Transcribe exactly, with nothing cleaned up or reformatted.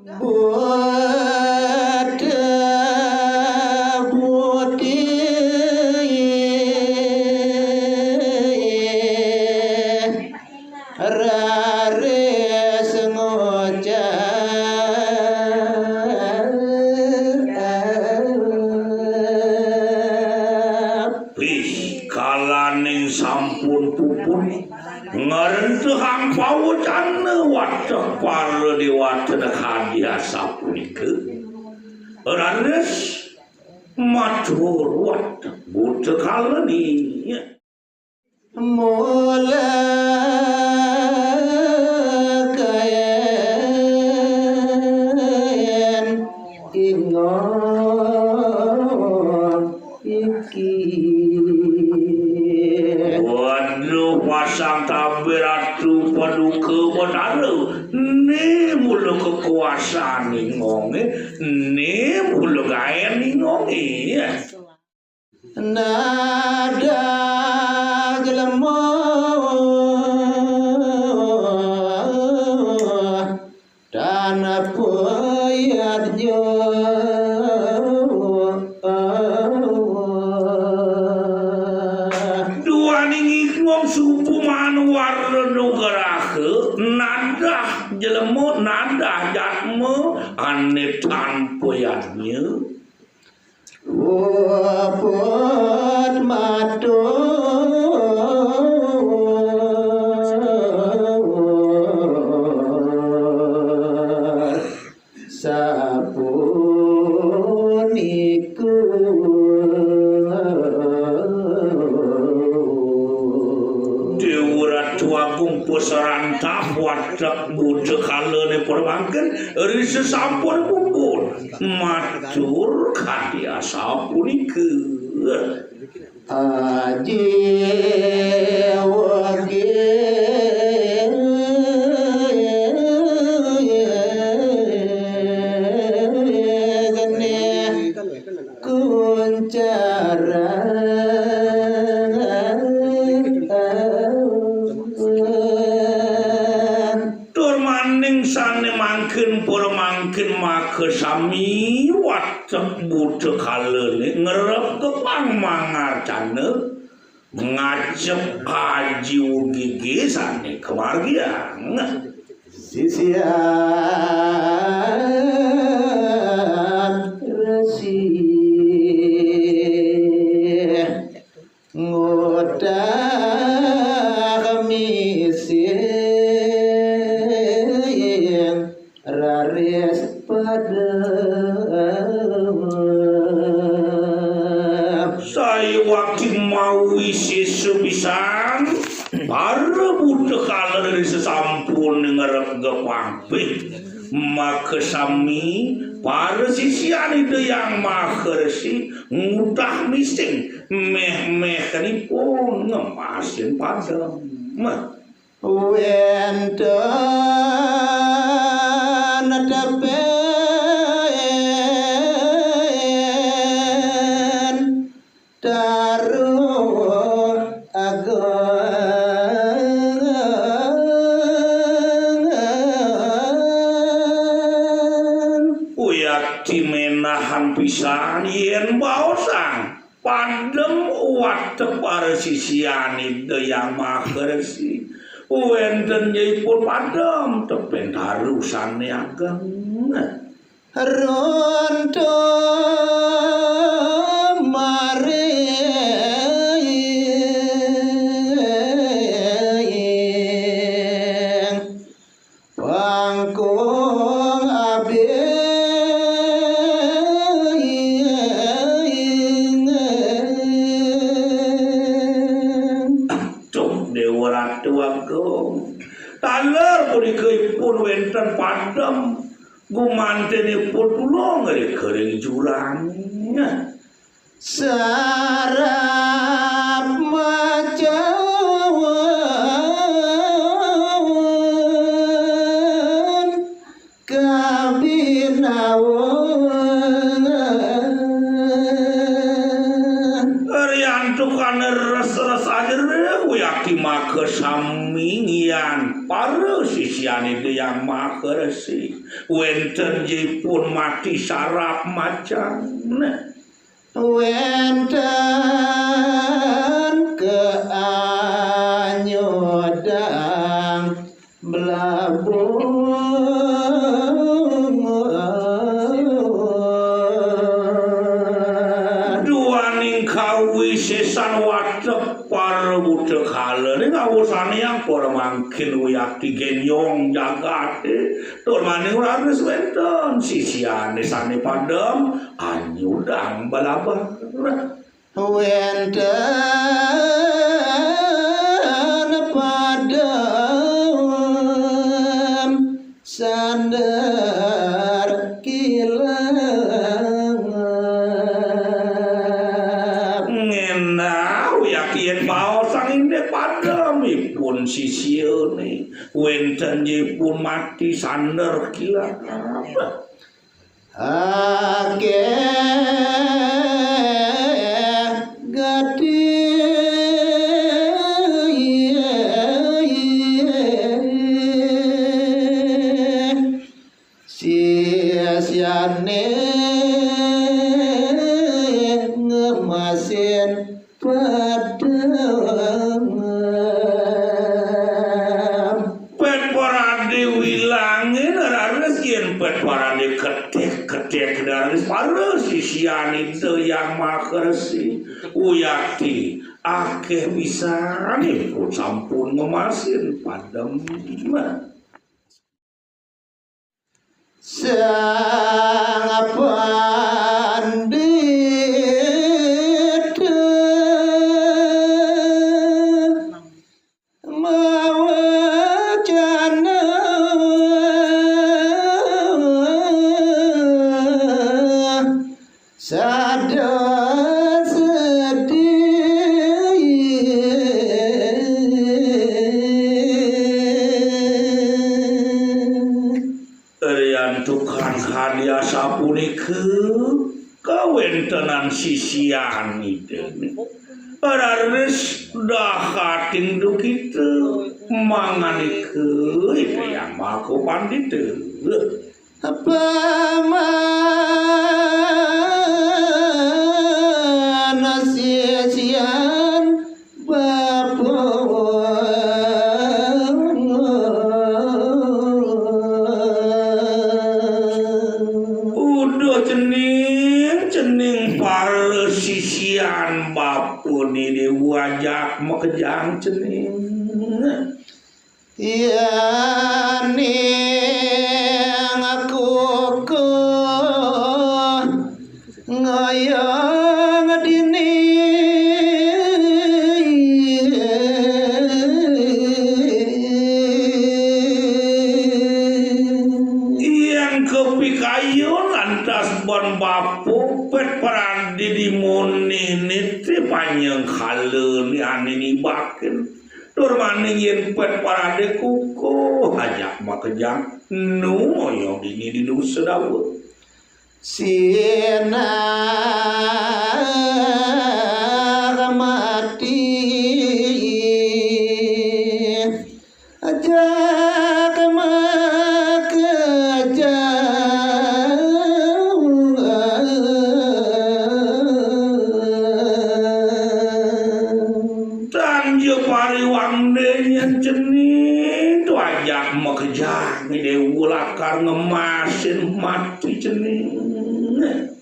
Buat putih raris ngucap. Wih, kalaning sampun puput ngrentehang pawecana watek para dewatana kadi asapunika, raris matur watek buta kalane. Mula kaen ingong iki. Waduh, pasang tabir Ratu Paduka Betara. Né mula kekuasaan ingongé, né mula gaén ingongé. Nadah jelema tan puyadnya. Duaning ingong subuh manuwara nugraha, nadah jelema, nadah jadma ané tan puyadnya. Puput matur sapunika. Déwa Ratu Agung paserantap watek buta kalané pramangkin, ri sasampun puput. Matur kadi asapunika. Aji wagi geni kuncaran. Tur maning sané mangkin pramangkin makasami watek buta kalané ngrerep gepang mangarcana ngajeng Aji Wegigé sané kamargiang. Sisian Resi ngutah misin raris padem. Sayuwakti mawisésa pisan, para buta kala ri sasampun ngrerep gepang. Makasami para sisian Ida Hyang Maha Resi ngutah misin méh-méhipun ngemasin padem. Wénten tepén Taruh Agung. Uyakti ménahan pisan yén baosang padem watek para sisian Ida Hyang Maha Resi. Wénten nyeipun padem tepén taruh sané ageng. Runtuh maring pangkung abing. Duh, Déwa Ratu Agung. Taler punika ipun wénten padem. Gumantenipun tulung ring jurang. Sarap macawan kabinawan. Riantukan res-res ajerih, uyakti makasami ngian para sisi Yan Ida Hyang Maha Resi, wénten jipun mati sarap macan. Wénten kaanyudang belabung. Duaning kawisésan watek para buta kala ning awusaniyang para mangkin wiakti génjong jagaté. Tur maning raris wénten sisiané sané padem anyudang balabar. Wénten padem sander kilap. Ngénah, wiakti yén baosang indik pademipun sisiané, wénten jipun mati sander kilap. Akéh gati sisiané ngemasin padem. Pét Paradé wilangin raris, yén Pét Paradé ketik-ketik raris para sisian Ida Hyang Maha Resi. Wiakti akéh pisanipun sampun ngemasin padem. Sang Pandita mawacana sada sedih. Riantukan kadi asapunika kawéntenan sisian Ida raris dahating duhita, mangandika Ida Hyang Maha Pandita. Paman sisian bapa. Uduh cening, cening para sisian bapa ni, Déwa, ajak makejang cening. Yaning kukuh ngoyong dini. Yang kepikayun lantas ban bapa Pét Paradé dimunih niti panjang kala ni ané nibakin. Tur maning yén Pét Paradé kukuh, ajak makejang nu ngoyong dini dinu sedawa. Sinah mati ajak makejang. Tan ja pariwangda nyén cening, tu ajak makejang, Déwa, lakar ngemasin mati cening.